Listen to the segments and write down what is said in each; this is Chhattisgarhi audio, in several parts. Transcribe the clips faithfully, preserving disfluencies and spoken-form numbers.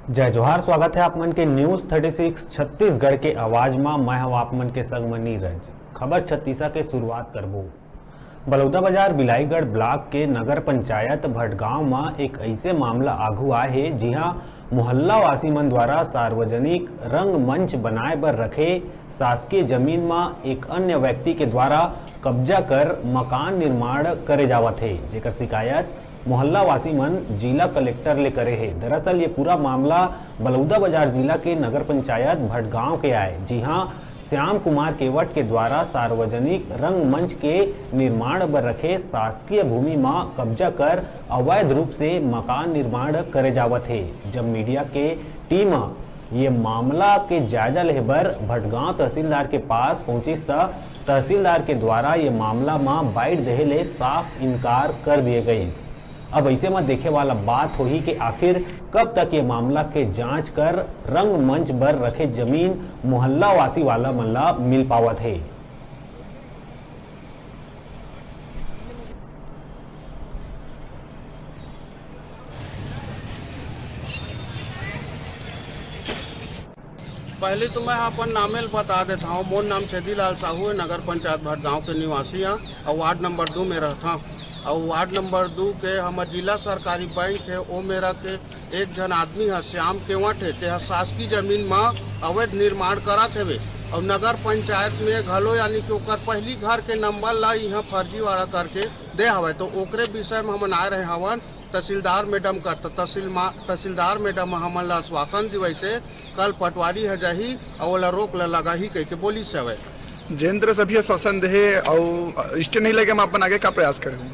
जय जोहार, स्वागत है आप मन के न्यूज़ थर्टी सिक्स छत्तीसगढ़ के आवाज मा। मैं हूं आप मन के संग म नीरज। खबर छत्तीसा के शुरुआत करबो। बलौदाबाजार बिलाईगढ़ ब्लॉक के नगर पंचायत भटगांव म एक अइसे मामला आघू आए हे, जिहां मोहल्ला वासी मन द्वारा सार्वजनिक रंगमंच बनाए बर रखे शासकीय जमीन म एक अन्य व्यक्ति के द्वारा कब्जा कर मकान निर्माण करे जावत हे, जेकर शिकायत मोहल्ला वासी मन जिला कलेक्टर ले करे हे। दरअसल ये पूरा मामला बलौदाबाजार जिला के नगर पंचायत भटगांव के आए, जिहां श्याम कुमार केवट के द्वारा सार्वजनिक रंगमंच के निर्माण बर रखे शासकीय भूमि म कब्जा कर अवैध रूप से मकान निर्माण करे जावत हे। जब मीडिया के टीम ये मामला के जायजा लेहे बर भटगांव तहसीलदार के पास पहुंचिस, त तहसीलदार के द्वारा ये मामला म बाइट देहे ले साफ इनकार कर दिए गइस। अब अइसे म देखे वाला बात होही कि आखिर कब तक ये मामला के जांच कर रंगमंच बर रखे जमीन मोहल्ला वासी वाला मन ला मिल पावत हे। पहले तो मैं अपन नामे ल बता देत हंव। मोर नाम छेदीलाल साहू हे, नगर पंचायत भटगांव के निवासी हंव अउ वार्ड नंबर दू में रहत हंव। अउ वार्ड नंबर दू के हमर जिला सरकारी बैंक हे, ओ मेरा के एक झन आदमी ह श्याम केवट हे, तेहा शासकीय जमीन म अवैध निर्माण करत हेवे अउ नगर पंचायत में घलो यानी कि ओकर पहली घर के नंबर ला इहां फर्जीवाड़ा करके दे हवय। तो ओकरे विषय म हमन आए रहे हवन तहसीलदार मैडम कर, त तहसील मा-, तहसीलदार मैडम ह हमन ला आश्वासन दिवइस हे, कल पटवारी ह जाही अउ ओला रोक ल लगाही कहिके बोलिस हवय। जेन तरह से अभी आश्वासन देहे अउ स्टे नहीं लगे, हम अपन आगे का प्रयास करे हूँ?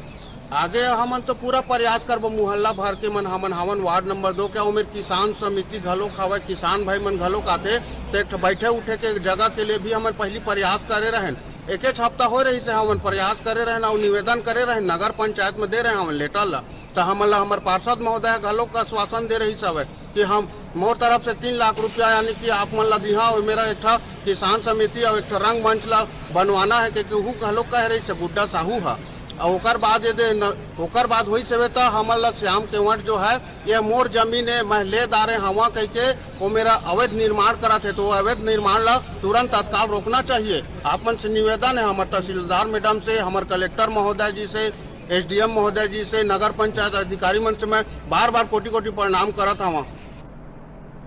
आगे हमन तो पूरा प्रयास करबो, मोहल्ला भर के मन हमन हवन, वार्ड नंबर दो के, ओमेर किसान समिति घलोक हवय, किसान भाई मन घलोक आथे, तो एक ठो बैठे उठे के जगह के लिए भी हमन पहली प्रयास करे रहेन। एकेच हफ्ता होए रहिस हे, हमन प्रयास करे रहेन अउ निवेदन करे रहेन, नगर पंचायत में दे रहे हवन लेटर ला। त हमन ला हमर पार्षद महोदय घलोक आश्वासन दे रहिस हवय कि हम मोर तरफ से तीन लाख रुपया यानी कि आप मन ला दिहा, अउ मेरा एक ठा किसान समिति अउ एक ठा रंगमंच ला बनवाना है, क्योंकि हू घलोक कह रहिस हे गुड्डा साहू हा। अउ ओकर बाद ये दे न, ओकर बाद होइस हवे त हमन ला श्याम केवट जो है, ये मोर जमीन है, मैं ले दारे हवा कहिके वो मेरा अवैध निर्माण करत है, तो वो अवैध निर्माण ला तुरंत तत्काल रोकना चाहिए। आप मन से निवेदन है, हमर तहसीलदार मैडम से, हमर कलेक्टर महोदय जी से, एसडीएम महोदय जी से, नगर पंचायत अधिकारी मन से मैं बार बार कोटि कोटि प्रणाम करत हवा।